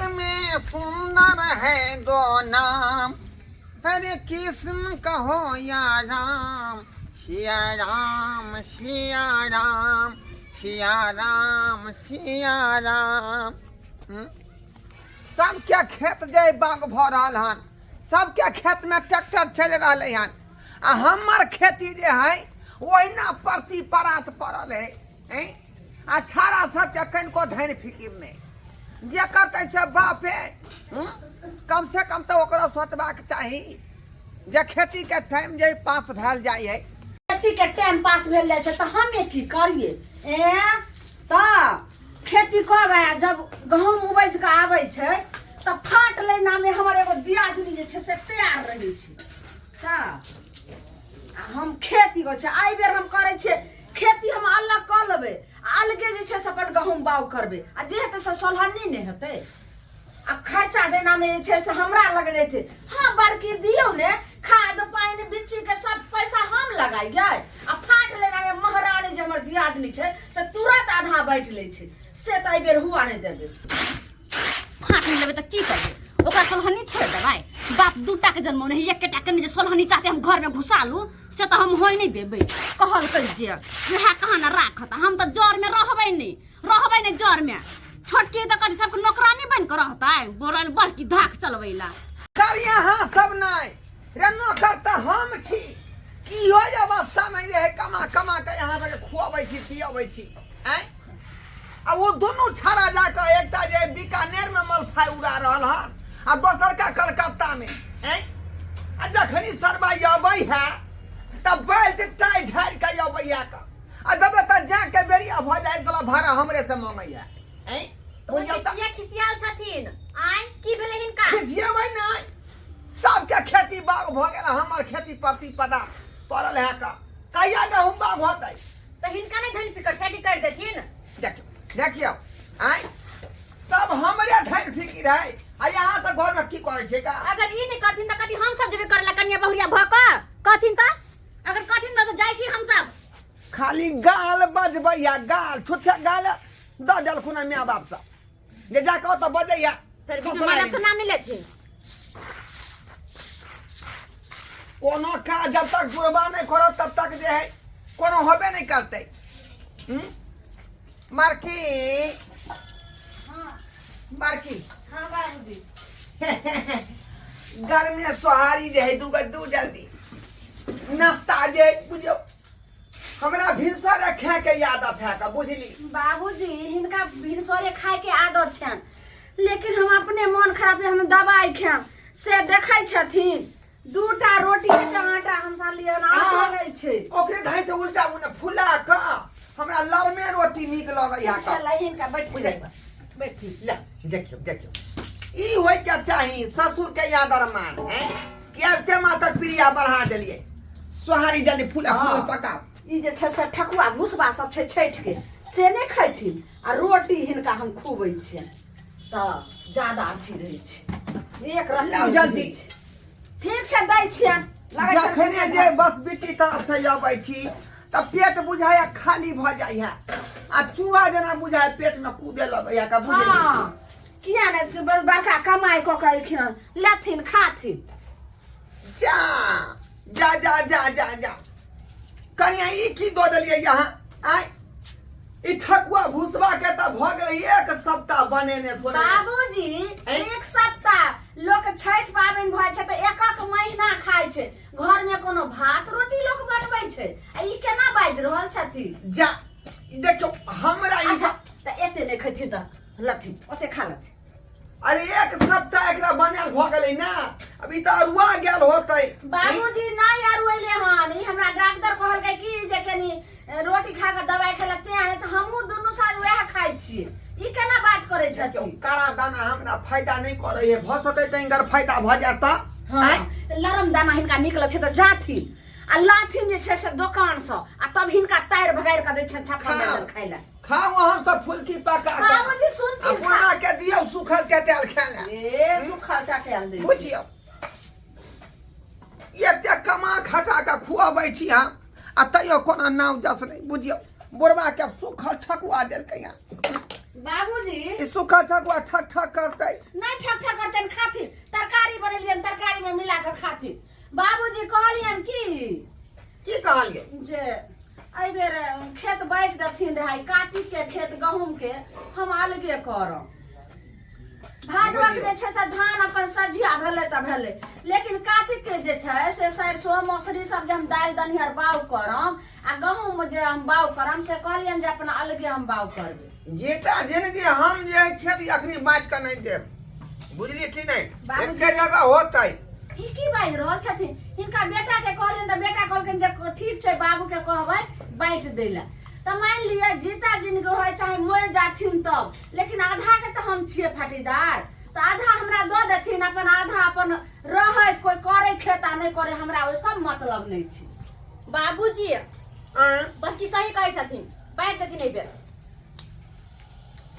जग में सुंदर है दो नाम, हरे कृष्ण कहो या राम, सिया राम सिया राम सिया राम सिया राम। सबके खेत जे बाग भऽ रहल हन, सबके खेतमे ट्रैक्टर चलि रहलै हन, आ हमर खेती जे है ओहिना परती परात पड़ल है। ऐं? आ छाड़ा सबके कनिको धनि फिकिर नहि, जे करतै से बापे। कम से कम तऽ ओकरो सोचबाक चाही जे खेतीके टाइम जे पास भेल जाइ है। खेती के टाइम पास भेल जाइ छै तऽ हमे की करिए? ए तऽ खेती करबै, आ जब गहूँम उपजि कऽ आबै छै तऽ फाट लेनामे हमर एगो दियादनी जे छै से तैयार रहै छै। तऽ आ हम खेती करै छियै। एहि बेर हम करै छियै खेती, हम अलग कऽ लेबै आ अलगे जे छै से अपन गहूँम बाउग करबै, आ जे हेतै से सोलहन्नी नहि हेतै। आ खर्चा देनामे जे छै से हमरा लग जेतै। हँ बड़की, दियौ ने खाद पानि बिच्ची के सब पैसा हम लगाइयै, आ फाट लेनामे महारानी जे हमर दियादनी छै से तुरंत आधा बाँटि लै छै। से तऽ एहि बेर हुआ नहि देबै। फाट नहि लेबै तऽ की करबै? ओकरा सोलहनी छोड़ि देबै? बाप दूटा के जन्म नहीं, एकेटा के नहि जे सोलहनी चाहते हम घर में घुसा लू, से तऽ हम होय नहि देबै। कहलकै जे वएह कहाँ ने राखत, हम तऽ जर में रहबै नहि, रहबै नहि जर में। छोटकी तऽ कथी सबके नौकरानी बनि कऽ रहतै? बोलल बड़की धाक चलबै ला। कर यहाँ सब नहि रे, नौकर तऽ हम छी। की हो अवस्था में जे है कमा कमा के यहाँ सबके खुअबै छी पियबै छी। आँय, आ ओ दुनू छाड़ा जाकऽ एकटा जे बीकानेर में मलफाई उड़ा रहल हन आ दोसर का कलकत्ता में। आँय, आ जखनी सरबा अबै है तऽ बेल्ट टाई झाड़ि कऽ अबै है कऽ, आ जब एतऽ जाके बेरिया भऽ जाइ साला भाड़ा हमरे से मांगै है। आँय, बुझियौ तऽ किया खिसियाल छथिन? आँय, की भेलै हिनका? खिसियेबै नहि, सबके खेती बाग भऽ गेल, हमर खेती परती पदा पड़ल है कऽ। कहिया गहूम बाग होतै? तऽ हिनका नहि धन फिकर छै कि कर देथिन? देखियौ देखियौ, आँय, सब हमरे धन फिकिर है, आ यहाँ से घर में की करै छै का? अगर ई नहि करथिन तऽ कथी हम सब जेबै करै ला? कनिया बहुरिया भऽ कऽ कहथिन तऽ, अगर कहथिन तऽ जाइ छी हम सब। खाली गाल बजबैया, गाल छुट्ठे गाल दऽ देलखुन हँ माय बाप सब जे जा कऽ ओतऽ बजैया। फिर भी हमारा ससुरारी नाम नहीं लेथिन। कोनो काज जब तक बुढ़बा नहि करत तब तक जे है कोनो होबे नहि करतै। मार्की। हाँ। मार्की। हाँ बाबूजी। गर्मी सोहारी जे है दूगो दू जल्दी नाश्ता जे है, बुझियौ हमरा भिनसर खाए के आदत है का बुझली। बाबूजी, हिनका भिनसरे खाए के आदत छनि, लेकिन हम अपने मन खराब हम दवाई खायब से देखै छथिन। दूटा रोटी के आटा हम सानलियै हन, आटो नहि छै। ओकरे धाइ से उल्टा मुने फुला क हमरा लरमे रोटी नीक लगै है का। चल हिनका बैठथिन। बुझै। बैठथिन। ले देखियौ देखियौ, ई होइ के चाही ससुर के आदर मान हैं कि आबिते मातर प्रिया बढ़ा देलियै। सोहारी जल्दी फूला फूल पकाओ। ई जे छै से ठकुआ भुसबा सब छै छठि के, से नहि खैथिन, आ रोटी हिनका हम खुबै छियनि तऽ ज्यादा अथी रहै छै, एक रत्ती लाउ नहि जल्दी। बुझै छै। ठीक छै, दै छियनि। लगै छनि जखने पेट जे बस बिट्टी तरफ से अबै छी तऽ पेट बुझाइया खाली भऽ जाइया, आ चूहा जेना बुझाइ पेट में कूदे लगैया का बुझलियै? हँ, किया नहि छै, बड़का कमाइ कऽ कऽ एलखिन हन, लेथिन खाथिन। जा जा जा जा जा जा, कनिया ई की दऽ देलियै यहाँ? आय, ई ठकुआ भुसबा के तऽ भऽ गेलै एक सप्ताह बनेने सोनेने। बाबूजी, ऐं? एक सप्ताह लोक छठि पाबनि भऽ छै तऽ एक एक महीना खाइ छै। घर में कोनो भात रोटी लोक बनबै छै? आ ई केना बाजि रहल छथिन? जा, ई देखियौ हमरा ई अच्छा, तऽ एते नहि खैथिन तऽ लथिन, ओते खा लथिन। अरे एक सप्ताह एकरा बनायल भऽ गेलै ने, अभी तऽ अरुआ गेल होतै। बाबूजी, नहि अरुएले हन। ई हमरा डॉक्टर कहलकै कि जे कनी रोटी खा कऽ दवाइ खेलक तें, नहि तऽ हमहूँ दुनू साँझ वएह खाइ छियै। ई केना बात करै देखियौ, छथिन? काला दाना हमरा फायदा नहि करै है, भऽ सकै कहीं अगर फायदा भऽ जायत तऽ। हँ। आँय? लरम दाना हिनका नीक लगै छै तऽ जाथिन आ लाथिन जे छै से दोकानसँ, आ तब हिनका तारि भगारि कऽ दै छनि छप्पन खाउ। दर्जन खाइ लए। खाउ अहाँ सब फुलकी पका कऽ। बाबूजी सुनथिन, आ बुढ़वा के दियौ सूखल चटायल खाय लए। ए सूखल चटायल दै छी। बुझियौ, एते कमा खटा कऽ खुअबै छी हम, आ तैयो कोनो नाव जस नहि। बुझियौ, बुढ़वा के सूखल ठकुआ देलकै हँ। बाबूजी, ई सूखल ठकुआ ठक ठक करतै। कार्तिक के खेत गहूम के हम अलगे करब। भादवक जे छै से धान अपन सझिया भेलै तऽ भेलै, लेकिन कार्तिक के जे छै से सरिसो मौसरी सब जे हम दालि दनिहर बाउ करम आ गहूम जे हम बाउ करम, से कहलियनि जे अपना अलगे हम बाउ करबै। जीता जिंदगी हम जे है खेत अखनी बाँट कऽ नहि देब, बुझलियै कि नहि? बाबूजी। एके जगह होतै। ई की बाजि रहल छथिन? हिनका बेटा के कहलियनि तऽ बेटा कहलखिन जे ठीक छै, बाबू के कहबै बाँटि दै लए। तऽ मानि लिअ जीता जिनगी होइ चाहे मरि जाथिन तब, लेकिन आधा के तऽ हम छियै फटीदार, तऽ आधा हमरा दऽ देथिन, अपन आधा अपन रहै, कोइ करै खेत आ नहि करै, हमरा ओहि सब मतलब नहि छै। बाबूजी। आँय? बड़की सही कहै छथिन, बाँटि देथिन एहि बेर।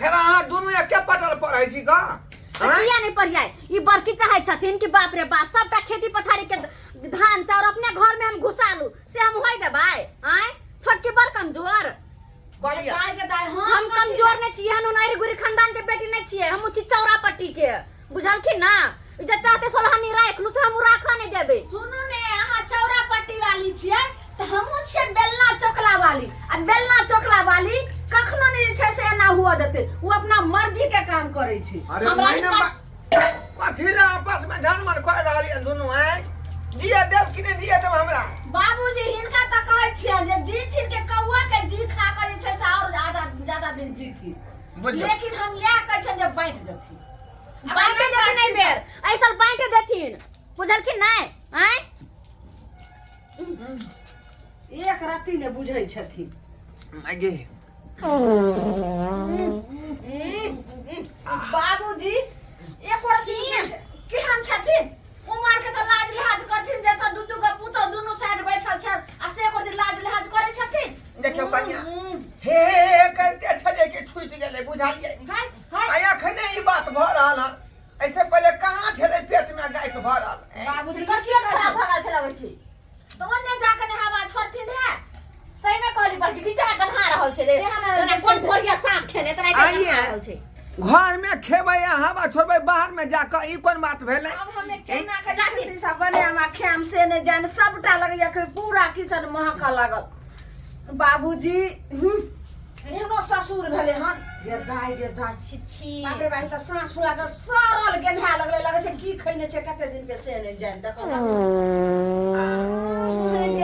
फेर अहाँ दुनू एके पटल पढ़ै छी का? तऽ किया नहि पढ़ियाइ? ई बड़की चाहै छथिन कि बाप रे बाप सबटा खेती पथारी के धान चाउर अपने घर में हम घुसा लू, से हम होय देबै? आँय, छोटकी बड़ कमजोर। कहलियै। दाय के दाय, हम कमजोर नहि छियै, हम ओनाहि गुरी खानदान के बेटी नहि छियै, हम छी चौरा पट्टी के, बुझलखिन ना? ई जे चाहते सोलहनी राख लू, से हम राखऽ नहि देबै। सुनू ने, अहाँ चौरा पट्टी वाली छियै तऽ हमहूँ छियै बेलना चोकला वाली, आ बेलना चोकला वाली कखनो नहि जे छै से एना हुअ देतै, ओ अपना मर्जी के काम करै छै। अरे हमरा महीना कथी लए आपस में झन मन कर रहल यऽ दुनू? आँय, दिए देब कि नहि दिए देब हमरा? बाबूजी, हिनका तऽ कहै छियै जे जीथिन के कौआ के जी खा कऽ जे छै से आओर ज्यादा ज्यादा दिन जीथिन। बुझियौ। लेकिन हम इएह कहै छियनि जे बाँटि देथिन। बाँटे देथिन एहि बेर, एहि साल बाँटे देथिन, बुझलखिन नहि? आँय। एक रत्ती नहि बुझै छथिन। आगे बाबूजी, एक रत्ती केहन छथिन? उमर के तऽ लाज लिहाज करथिन, जे तऽ दू दू गो पुतोह दुनू साइड बैठल छै आ से एको दिन लाज लिहाज करै छथिन? देखियौ कन्या, हे हे हे करते छलै कि छूटि गेलै, बुझलियै? हाय हाय। आ एखने ई बात भऽ रहल हन, एहिसँ पहिले कहाँ छलै पेटमे गैस भरल? बाबूजी, हिनकर पेट खराब भऽ गेल छै लगै छै। तऽ ओन्ने जाके ने हवा छोड़थिन रे। सही में कहली बड़की, बीचा में गन्हा रहल छै रे। एहन जेना जे कोन छै से- भोरिया सांप खेने तेना एते आइए। गन्हा रहल छै। घर में खेबै आ हवा छोड़बै बाहर में जाकऽ, ई कोन बात भेलै? अब हमे केना के जे छै से सब बनायब आ खायब से नहि जान। सबटा लगैया कि पूरा किचन महकऽ लागल। बाबूजी, एहनो ससुर भेलै हन। गे दाय गे दाय। छी छी। बाप रे बाप, तऽ साँस फुला कऽ सड़ल गेन्हा लगलै, लगै छै की खैने छै कते दिन के से नहि जानि। देखो गे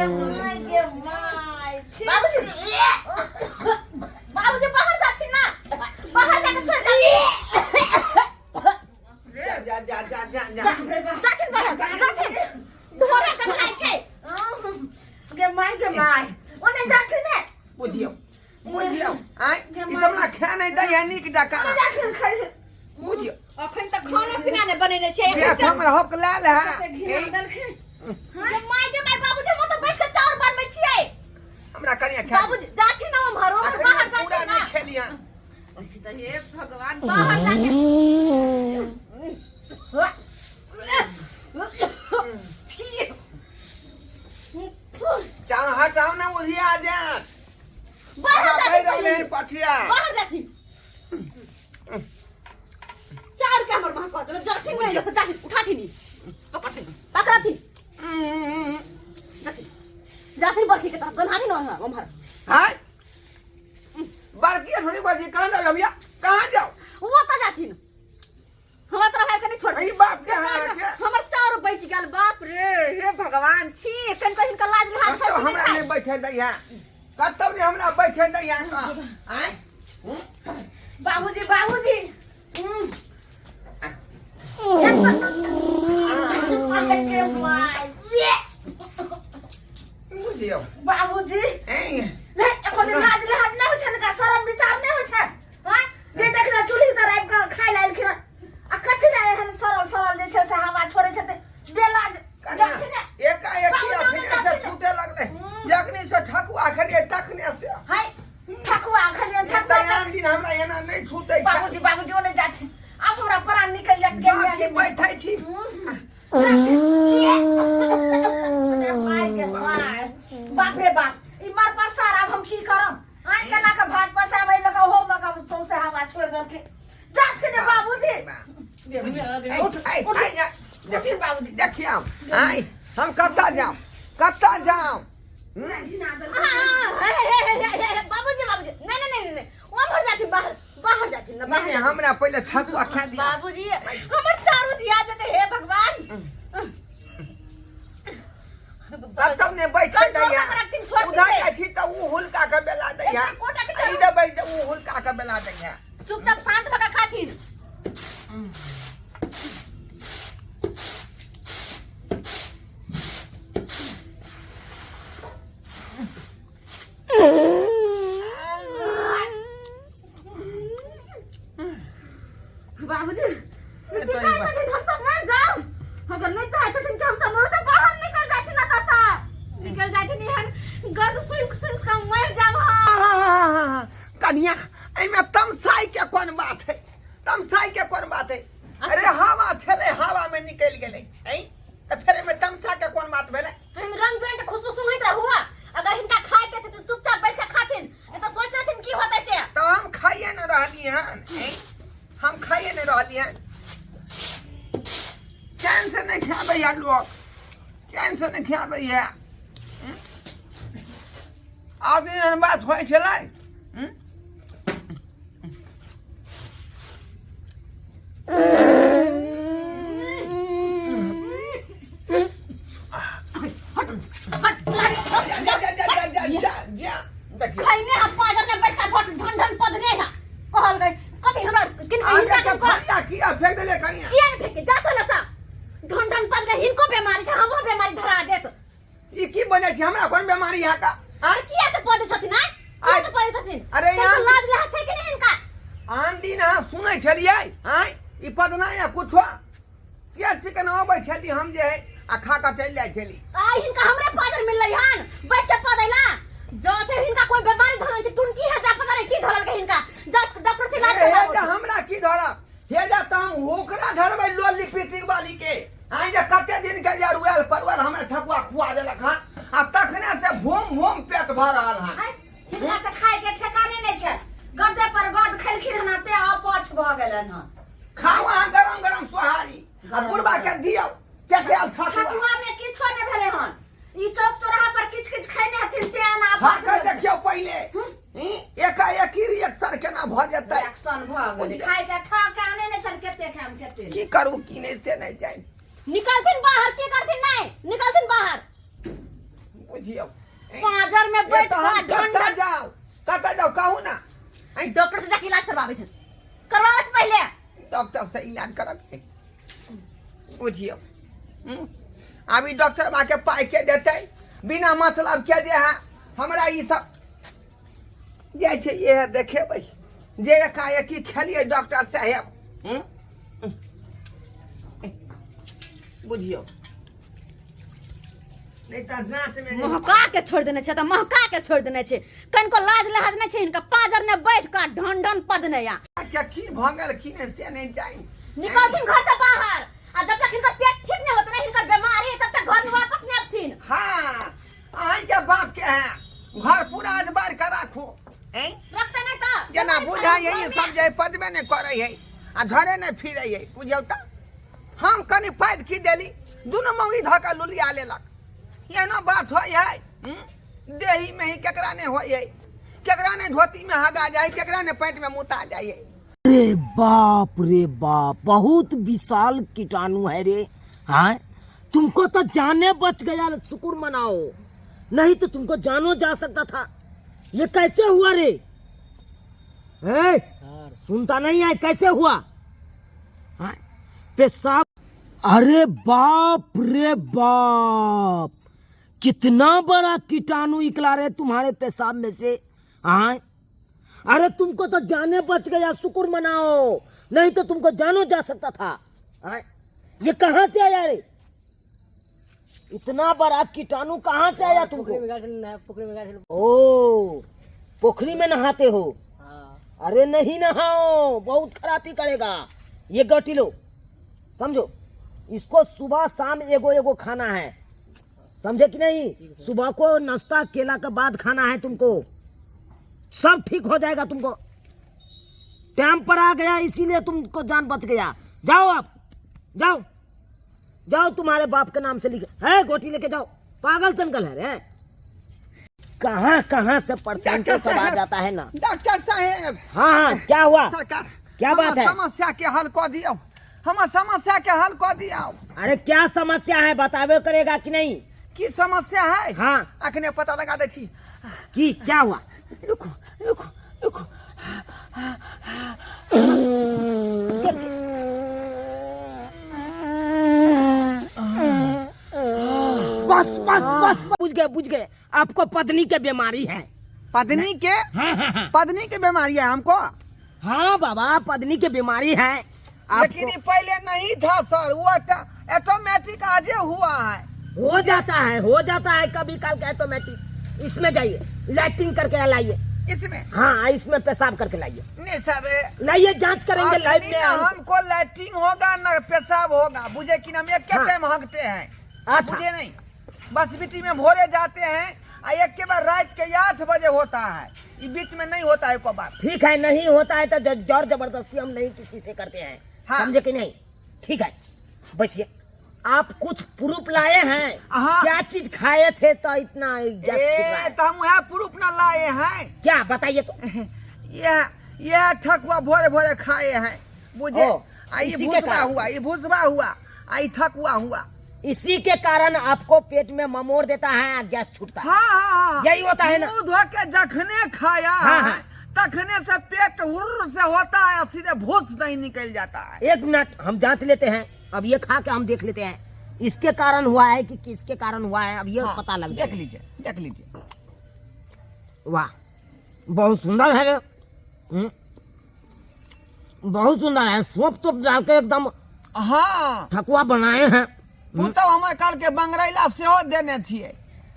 माय गे माय, छी। बाबूजी, बाबूजी, बाहर जाथिन ना, बाहर जाके छोड़ जाथिन। जा जा जा जा जा जा। बाप रे बाप। जाथिन बाहर जाथिन, ढोरा गन्हाइ छै। गे माय गे माय, ओने जाथिन ने। बुझियौ बुझियौ, आँय, ई सब ना खाए नहि दै है नीक जकाँ। ओने जाथिन खाइ। बुझियौ। अखन तक खाना पीना नहि बनेने छियै। पेट हमर हक लाल है। कते घिना देलखिन। गे my गे my, बाबूजी, हम तऽ बैठ के चाउर बनबै छियै। हमरा कनिया खा। बाबूजी, जाथिन ना उम्हर, उम्हर अखन बाहर पूरा जाथिन ना। नहि खेलियन। हे भगवान, बाहर जाके चाउर हटाउ ने, उधिया जायत। बाहर हमरा जाथिन कहि रहलै पहिले। हन पठिया। बाहर जाथिन, चाउर के हमर माँ कह देलक। जाथिन नहीं लोग, जाथिन, उठाथिन, ई पकड़थिन, पकड़थिन, जाथिन जाथिन बरखी के तरफ गन्हाथिन ओम्हर ओम्हर। हाय, बड़की थोड़ी बड़की, कहाँ जाओ भैया, कहाँ जाओ? वो तो जाथिन, हमरा तरफ आबि के नहीं छोड़। ई बाप के हाँ के हमर चाउर बचि गेल। बाप रे, हे भगवान, छी, कनिको हिनका लाज लिहाज छै कतौ कि नहि हमरा छै? नहि बैठे दैया, कतौ नहि हमरा बैठे दैया। आँय। बाबूजी बाबूजी, के माय। बुझियौ। बाबूजी। ऐं, नहीं, एखन लाज लिहाज नहि होइ छनि, शरम विचार नहि होइ छनि? आँय, जे देखने चूल्ही तर आबि कऽ खाय लए एलखिन हँ, आ कथी लए एहन सरल सरल जे छै से हवा छोड़ै छथिन बेलाज? कनिया, जाथिन ने। एकाएक बाबू अखने जाथिन से ने। छूटे लगलै, जखनी से ठकुआ खेलियै तखने से। हाय, ठकुआ खेलियनि? ठकुआ दयान दिन हमरा एना नहि छूटै छै। बाबूजी बाबूजी, ओ नहि जाथिन, आब हमरा प्राण निकलि जायत। जा की बैठै छी? माय के माय, बाप रे बाप, ई मर पसार, आब हम की करब? आइ केना के भात पसाबै लऽ हो मग सौंसे हवा छोड़ि देलखिन। जाथिन ने बाबूजी। ऐ, ऐ, ऐ, ऐ, उठिन बाबूजी। देखियौ, आँय, हम कतऽ जाउ, कतऽ जाउ? हाँ, हे, हे, हे, हे, हे, बाबूजी बाबूजी, नहीं नहीं नहीं नहीं, उम्हर जाथिन बाहर बाहर जाथिन ना बाहर नहीं हमरा पहिले ठकुआ खा दिया बाबूजी हमर चारू धिया जेते हे भगवान तब तब ने बैठे कंट्रोल दैया कऽ रखथिन, छोड़ उधर दिते। जाइ छी तऽ उ हुलका के बेला दैया एकटा कोटा के चारू- इधर बैठ उ हुलका के बेला दैया चुपचाप शांत भऽ कऽ खाथिन बाबूजी ई की चाहै छथिन हम सब मर जाउ अगर नहि चाहै छथिन कि हम सब मरू तऽ बाहर निकल जाथिन ना तसा निकल जाथिन एहन गर्द सुनि सुनि कऽ मरि जाब हम कनिया एहिमे तमसाई के कोन बात है तमसाई के कोन बात है अरे हवा छलै हवा में निकलि गेलै ऐं तऽ फेर एहिमे तमसा के कोन बात भेलै तो हम रंग बिरंग के खुशबू सुनैत रहू अगर हिनका खाए के छै तऽ चुपचाप बैठ के खाथिन नहीं तो सोच रहथिन की होतै से तऽ हम खाइए ने रहली हन ऐं हम खाइए ने रहली हन चैन से नहीं खा दैया लोग चैन से नहीं खा दैया आदमी एहन बात होइ छलै हम्म? जा जा जा जा जा जा जा देखियौ खैने हम पाजर में बैठ के भोट ढन ढन पदने है कहल गई कथी हमरा किन आगे हिनका के किनको फरिया किया फेंक देले कनिया किया ने फेंके जा चल सा ढन ढन पद गई हिनको बीमारी से हमरो बीमारी धरा देत ई की बने छी हमरा कोन बीमारी है का आय किया ते पदे छथिन आय किया ते पदे छथिन अरे कहियो यार। लाज लहा छै कि नहीं हिनका आन दिन अहाँ सुनै छलियै आँय ई पदना या कुछो किया चिकन अबै छली हम जे है आ खा कऽ चलि जाइ छली आय हिनका हमरे पाजर मिललै हन बैठ के पदैला जाते हिनका कोई बीमारी धरल छै टुनकी है जा पता नहीं की धरल के हिनका जा डॉक्टर से इलाज हे कराबो जे हमरा की धरब हे जे तऽ हम ओकरा धरबै लोली पीटी वाली के आइ जे कते दिन के जे रुआल परुआल हमरा ठकुआ खुआ देलक हन आ तखने से भूम भूम पेट भऽ रहल हन आय, हिनका तऽ खाय के ठेकाने नहि छै गद्दे पर गद खेलखिन हन ते अपच भऽ गेलनि हन खाउ अहाँ गरम गरम सोहारी आ बुढ़बा के दियौ कते आल ठकुआ ठकुआ में किछो नहि भेलै हन ई चौक चौराहा पर किछ किछ खैने हथिन ते एना हाँ अपच कर देखियौ पहिले ई एकाएकी रिएक्शन केना भऽ जेतै रिएक्शन भऽ गेलै खाय के ठेकाने नहि छल कते खायम कते की करू की नहि से नहि जानि निकलथिन बाहर की करथिन नहीं निकलथिन बाहर बुझियौ पाजर में बैठ तऽ हम कऽ कतऽ ढंढ जाउ कतऽ जाउ कहू ना डॉक्टर से जाके इलाज करवाबै छै करवाबै छै पहिले डॉक्टर से इलाज करब बुझियौ आब ई डॉक्टर बा के पाइ के देतै बिना मतलब के जे है हमरा ई सब जाइ छै इएह देखेबै जे एकाएकी खेलियै डॉक्टर साहेब हम्म? बुझियौ नहि तऽ जाँचमे नहि महका के छोड़ देने छै तऽ महका के छोड़ देने छै कनिको लाज लहाज नहि छै हिनका पाजर ने बैठ कऽ ढन ढन पदने या के की भऽ गेल की नहि से नहि जानि निकलथिन घर से बाहर आ जब तक हिनकर पेट ठीक नहीं होत ना हिनकर बीमारी है तब तक घर में वापस नहीं अबथिन हाँ अहाँके बाप के है घर पूरा अजबार के राखू हैं रखते नहीं तो जेना बुझाइ है ई सब जे पदबे नहि करै है आ झरे नहि फिरै है बुझियौ तऽ हम कनि पाइद की देली दुनू मौगी धऽ कऽ लुलिया लेलक एहनो बात होइ है हूँ? देही में ही केकरा नहि होइ है केकरा नहि धोती में हगा जाइ केकरा नहि पैंट में मुता जाइ है अरे बाप रे बाप बहुत विशाल कीटाणु है रे हाँ तुमको तो जाने बच गया शुक्र मनाओ नहीं तो तुमको जानो जा सकता था ये कैसे हुआ रे हैं? सुनता नहीं है कैसे हुआ हाँ? पेशाब अरे बाप रे बाप कितना बड़ा कीटाणु निकला रे तुम्हारे पेशाब में से हाँ अरे तुमको तो जाने बच गया शुक्र मनाओ नहीं तो तुमको जानो जा सकता था हाँ? ये कहाँ से आया रे इतना बड़ा कीटाणु कहाँ से आया तुमको ओ पोखरी में नहाते हो अरे नहीं नहाओ बहुत खराबी करेगा ये गटी लो समझो इसको सुबह शाम एगो एगो खाना है समझे कि नहीं सुबह को नाश्ता केला के बाद खाना है तुमको सब ठीक हो जाएगा तुमको टाइम पर आ गया इसीलिए तुमको जान बच गया जाओ आप जाओ जाओ तुम्हारे बाप के नाम से लिख है गोटी लेके जाओ पागल सनकल है रे कहाँ कहाँ से परसेंट डॉक्टर सब आ साहब। जाता है ना। डॉक्टर साहेब। हाँ हाँ, क्या हुआ? सरकार, क्या हमर बात है? समस्या के हल कऽ दियौ, हमर समस्या के हल कऽ दियौ। अरे क्या समस्या है, बताबे करेगा कि नहीं? की समस्या है? हाँ। अखने पता लगा दै छी। की क्या हुआ? रुकू रुकू रुकू। बस बस बस, बुझ गए बुझ गए, आपको पत्नी के बीमारी है। पत्नी के? हाँ हाँ हाँ। पत्नी के बीमारी है हमको? हाँ बाबा, पत्नी के बीमारी है आपको। लेकिन ये पहले नहीं था सर, वो ऑटोमेटिक आजे हुआ है। हो जाता है, हो जाता है कभी काल के ऑटोमेटिक। इसमें जाइए, लैट्रिन करके लाइए। इसमें? हाँ, इसमें पेशाब करके लाइए। नहीं सर, लाइए, जांच करेंगे लाइव अखनी में। ना हमको लैट्रिन होगा ना पेशाब होगा, बुझे कि हम एक हाँ। टाइम हकते हैं। अच्छा। बुझे नहीं, बस बीटी में भोरे जाते हैं और एक के बाद रात के 8 बजे होता है, ये बीच में नहीं होता है एको बार। ठीक है, नहीं होता है तो जोर जबरदस्ती हम नहीं किसी से करते हैं। हाँ। समझे कि नहीं? ठीक है, बस ये आप कुछ प्रूफ लाए हैं? हाँ। क्या चीज खाए थे तो इतना गैस ए, छूट रहा है? तो हम वह प्रूफ न लाए हैं। क्या बताइए तो। यह ठकुआ भोरे भोरे खाए हैं बुझे। ओ, आ ये इसी के भूसवा कारण। हुआ, ये भूसवा हुआ, आ ये ठकुआ हुआ। इसी के कारण आपको पेट में ममोड़ देता है, गैस छूटता है। हाँ, हाँ, हाँ। यही होता है ना? मुंह धो के जखने खाया हाँ, है, हाँ। तखने से पेट हुर्र से होता है, सीधे भूस नहीं निकल जाता है। एक मिनट, हम जांच लेते हैं, अब ये खा के हम देख लेते हैं इसके कारण हुआ है कि किसके कारण हुआ है, अब ये हाँ, पता लग देख जाएगा। लीजिए, देख लीजिए। वाह, बहुत सुंदर है रे। बहुत सुंदर है, सौंप तोप डाल के एकदम। हाँ। ठकुआ बनाए हैं। पुतहु हमर काल के बंगरैला सेहो देने छियै।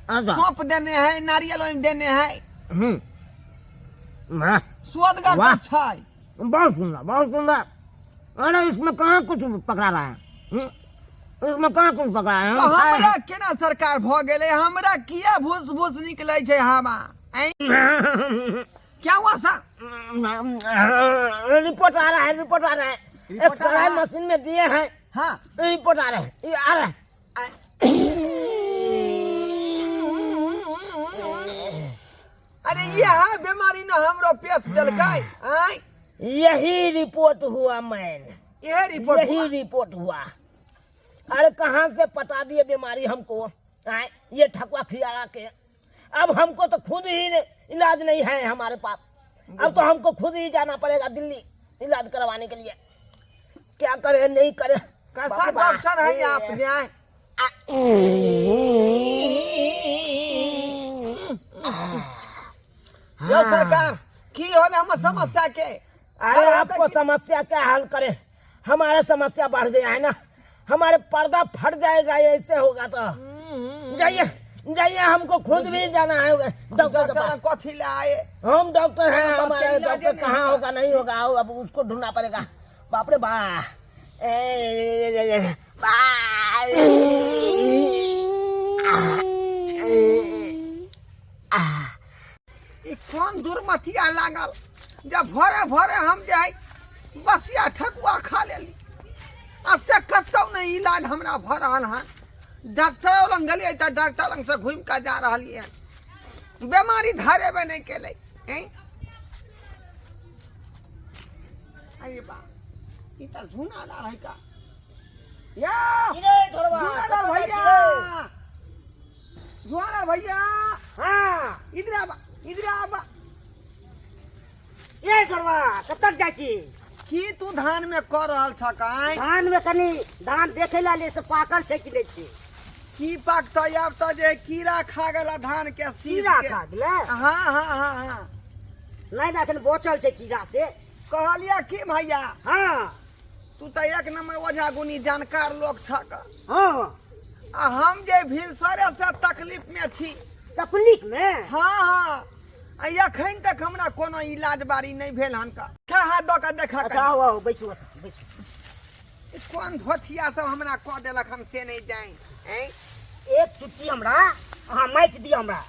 अच्छा। सौंप देने है, नारियल ओहिमे देने है। वाह। सुअदगर वाह। तऽ छै। बहुत सुंदर, बहुत सुंदर। अरे इसमें कहाँ कुछ पकड़ा रहा है? इसमें कहाँ कुछ पकड़ा है? तऽ हम खाए हमरा केना सरकार भऽ गेलै, हमरा किया भूस भूस निकलै छै हवा? ऐं? हैं। क्या हुआ सर? रिपोर्ट आ रहा है, रिपोर्ट आ रहा है। रिपोर्ट आ एक्सरे रहा है? मशीन में दिए हैं। हाँ। रिपोर्ट आ रहा है, ये आ रहा है। अरे ये है बीमारी ना हमरो पेश देलकै। आँय? यही रिपोर्ट हुआ मैन। यही रिपोर्ट यही हुआ? रिपोर्ट हुआ। अरे कहाँ से पता दिए बीमारी हमको? आए, ये ठकुआ खियारा के। अब हमको तो खुद ही इलाज नहीं है हमारे पास, अब तो हमको खुद ही जाना पड़ेगा दिल्ली इलाज करवाने के लिए। क्या करे नहीं करे। कैसा बाप रे बाप। डॉक्टर है आप? न्याय यो सरकार, की होले हमर समस्या के? अरे हल आपको होतै कि- समस्या क्या हल करे, हमारा समस्या बढ़ गया है ना, हमारे पर्दा फट जाएगा ऐसे होगा तो। जाइए जाइए, हमको खुद भी जाना है डॉक्टर के डॉक्टर पास। कथी ले आए? हम डॉक्टर हैं, बस हमारे इलाज डॉक्टर नहीं कहाँ होगा। होगा नहीं होगा, आओ, अब उसको ढूंढना पड़ेगा। बाप रे बा, ए, बा। ई कोन दुर्मतिया लागल जब भोरे भोरे हम जे है बसिया ठकुआ खा लेली आ से कतौ नहि इलाज हमरा भऽ रहल हन। डॉक्टरो लग गेलियै तऽ डॉक्टर लग से घुमि कऽ जा रहलियै हन, बेमारी धरेबे नहि केलै। हैं? अरे बा, ई तऽ झुना लाल है का? या झुना लाल भैया, झुना भैया। हाँ। इधर आबा, इधर आबा। ये घरवा कतक जाइ छी? की तू धान में कर रहल छ काई? धान में कनी धान देखे ला ले से पाकल छै कि नहीं छै। की पाकतै आब तऽ जे कीड़ा खा गेला धान के शीश कीड़ा के। खा गेलै? हाँ हाँ हाँ हाँ। नहीं ना, अखन बचल छै कीड़ा से। कहलिया की भैया? हाँ। तू तऽ एक नंबर ओझा गुनी जानकार लोग छक। हाँ। आ हम जे भिनसरे से तकलीफ में छी। तकलीफ में? हाँ हाँ, आ एखन तक हमरा कोनो इलाज बारी नहीं भेल हन का। अच्छा हाथ दऽ कऽ देखा। अच्छा आओ आओ, बैसू ओतऽ, बैसू। ई कोन धोथिया सब हमरा कऽ देलक हन से नहीं जाए। ऐं? एक चुटकी हमरा अहाँ माटि दिअ हमरा।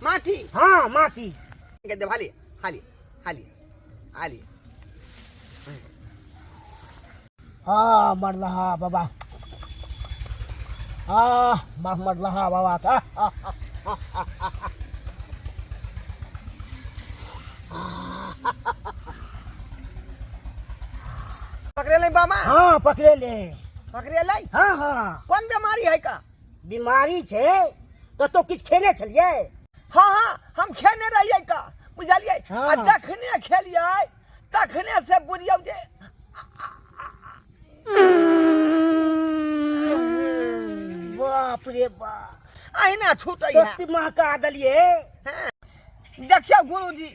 माटी? हाँ माटी। के देब, हाली हाली हाली हाली। हाँ मरलहा बाबा, हाँ मरलहा बाबा। पकड़ेलै बाबा? हाँ, पकड़ेले। पकड़ेलै? हाँ हाँ। कोन बीमारी है का? बीमारी छै। कतौ किछु खेने छलियै? हाँ हाँ, हम खेने रहियै का, बुझलियै? हाँ। आ जखने खेलियै तखने से बुझियौ जे बाप रे बाप, अहिना छूटै है। कते महका देलियै। देखियौ गुरुजी,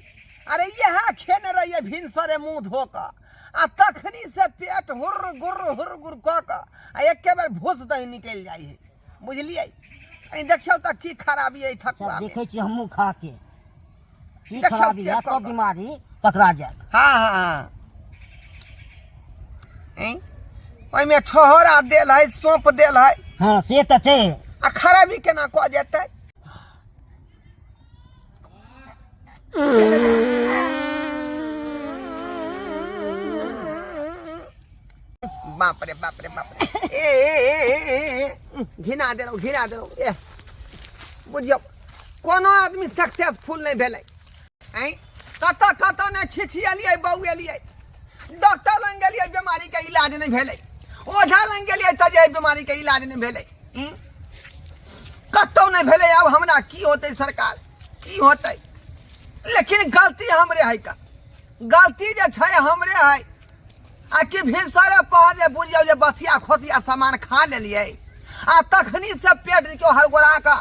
अरे इएह खेने रहियै भिनसरे मुँह धो कऽ, आ तखनी से पेट हुर्र गुर्र हुर्र गुर्र कऽ कऽ आ एके बेर भूस दही निकलि जाइ है, बुझलियै? कहीं देखियौ तऽ की खराबी अइ ठकुआ। देखै छी हमहूँ खा के की देखियौ, खराबी check है कऽ तब कऽ। बीमारी पकड़ा जायत। हाँ हाँ हाँ, ऐं? ओहिमे छोहरा देल है, सौंप देल है। हाँ, से तऽ छै। आ खराबी केना कऽ जेतै? बाप रे बाप रे बाप रे, ए ए ए ए, ए, ए, घिना देलहुँ, घिना देलहुँ। ए बुझियौ, कोनो आदमी सक्सेसफुल नहि भेलै। आँय, कतऽ कतऽ नहि छिछिएलियै, बौएलियै। डॉक्टर लग गेलियै, बीमारीके इलाज नहि भेलै। ओझा लग गेलियै तऽ जे बीमारीके इलाज नहि भेलै। ई? कतहु नहि भेलै। आब हमरा की होतै सरकार, की होतै? लेकिन गलती हमरे है का? गलती जे छै हमरे है। आ कि भिनसरे पहर जे बुझियौ जे बसिया खोसिया सामान खा लेलियै, आ तखनी से पेट देखियौ हड़गोड़ा कऽ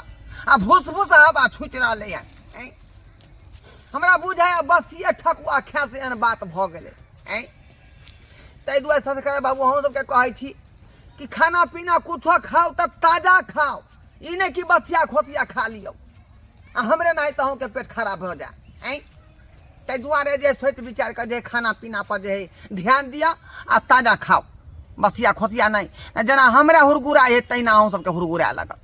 आ भूस भूस हवा छूटि रहलै हँ। आँय, हमरा बुझाइ बसिए ठकुआ खाय से एहन बात भऽ गेलै। आँय, ताहि दुआरे सरकार बाबू, अहूँ सबके कहै छी कि खाना पीना कुछो खाउ तऽ ताजा खाउ, ई नहि कि बसिया खोसिया खा लियौ आ हमरे नहि तऽ अहूँके पेट खराब भऽ जाय। आँय, ताहि दुआरे जे सोचि विचारि कऽ जे खाना पीना पर जे है ध्यान दिअ आ ताजा खाउ, बसिया खोसिया नहि। जेना हमरा हुरगुरा है तहिना अहूँ सबके हुरगुरा लागत।